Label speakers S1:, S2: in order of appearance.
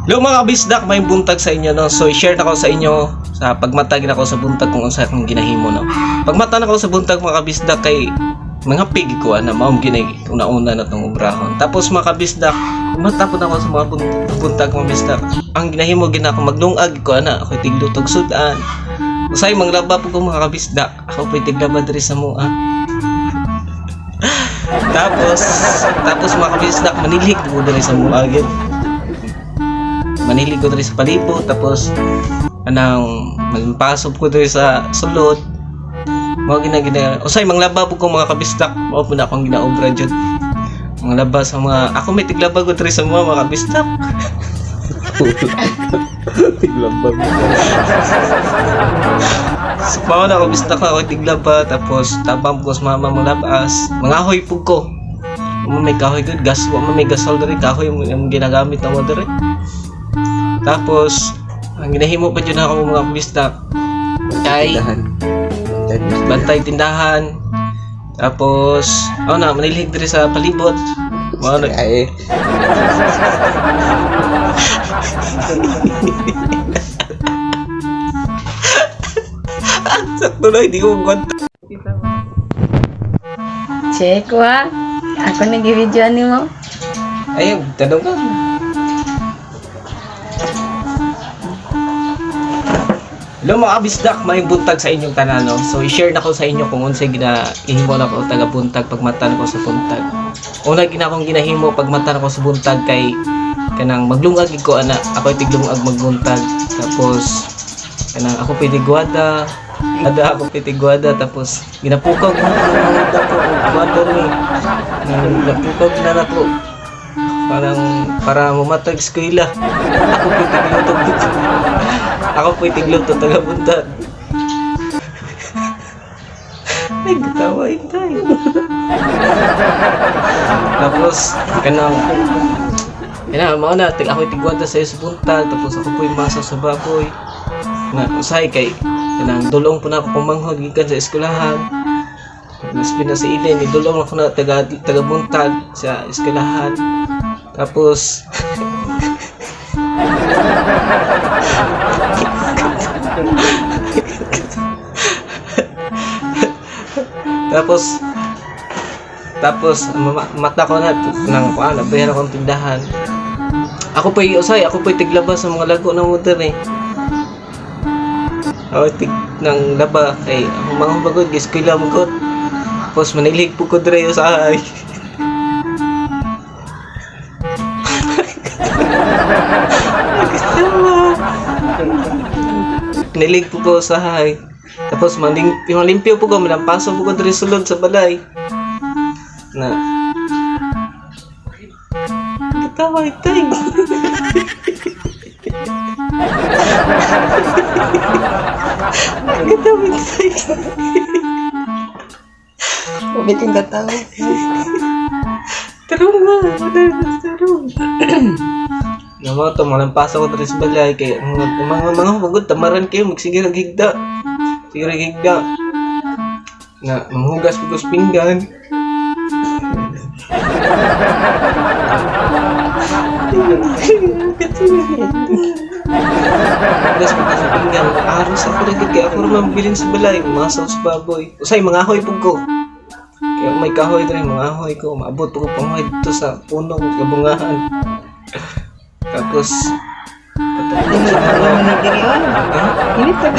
S1: Hello, mga kabisdak, may buntag sa inyo, no. So i-share na ko sa inyo sa pagmatag na ko sa buntag kung unsa akong ginahimo, no. Pagmata na ko sa buntag, mga kabisdak, kay mga pig ko ana mao ginay una-una na tong obrahon. Tapos, mga kabisdak, mata pud ako sa mga buntag, mga bisdak. Ang ginahimo gina ako, maglungag ko ana, ako tiglutog sudan. Usay manglaba pud ko, mga kabisdak. Ako pud tiglaba diri sa mua. Tapos, mga kabisdak, manilhig ko diri sa mua gyud. Manilig ko diri sa palibot, tapos anang magpasok ko diri sa sulod. Mao gina gina usay manglaba po ko, mga kabisdak. Mao po na akong ginaobra jud. Manglaba sa mga, ako may tiglaba ko diri sa mga kabisdak.
S2: Tiglambang.
S1: So mao na ako, bisdak, ako tiglaba, tapos tabang ko sa mama manglabas. Mangahoy pud ko. Mo may kahoy gud, gas wa man may gasol diri, kahoy mo ang ginagamit namo diri. Tapos ang ginahimo pa jud ako, mga kabisdak, kay
S2: Tindahan.
S1: bantay tindahan. Tapos, oh na, manilhig diri sa palibot. Mao na.
S2: Ay.
S1: Sakto na, hindi ko magkwento.
S3: Check wa. Ako nag-video ani mo.
S1: Ay, tanong ka. Hello, mga kabisdak, may buntag sa inyong tanan, no? So i-share na ko sa inyo kung unsay ginahimo na ko taga buntag pagmata ko sa buntag. Una gina akong ginahimo pagmata ko sa buntag kay kanang maglungag gid ko ana, ako tiglungag magbuntag. Tapos kanang ako pwede guwada, ada ako pwede guwada, tapos ginapukaw ko na ko guwada ni. Nang ginapukaw na nako parang para mamatag eskwela. Ako pwede tigluto dito. Ako pwede tigluto taga buntag. Ay, gatawa tayo. Tapos, kanang kanang mao na, tig ako tigwada sa sa buntag, tapos ako po'y masa sa baboy. Na usahay kay kanang dulong po na ako pumanghod gikan sa eskwelahan. Mas pina si Eden, idulong ako na taga taga buntag sa eskwelahan. Tapos tapos tapos mata ko na nang kuan, nabayan akong tindahan. Ako pa usay, ako pa tiglaba sa mga lago ng motor eh. Ako tig ng laba kay ako mga bagod, eskwela mo gud. Tapos manilig po ko dire usahay. Nilig po ko usahay. Tapos maning limpyo po ko, malampaso po ko diri sulod sa balay. Na. Katawa itay. Katawa itay.
S3: Ubitin ka tao.
S1: Tarong nga, wala na tarong. Nga to, malampaso ko diri sa balay kay mga pagod tamaran kayo magsige rag higda. Sige rag higda. Na manghugas ko sa pinggan. Hugas ko sa pinggan. Aros ako lagi kay ako ra mabilin sa balay, masaw sa baboy. Usay mga ahoy pug ko. Kaya may kahoy diri, mga ahoy ko, maabot po ko pangoy dito sa punong kabungahan. Tapos patapos sa
S3: Ano
S1: ano?
S3: ni diri on?
S1: Ha?
S3: Ini pa.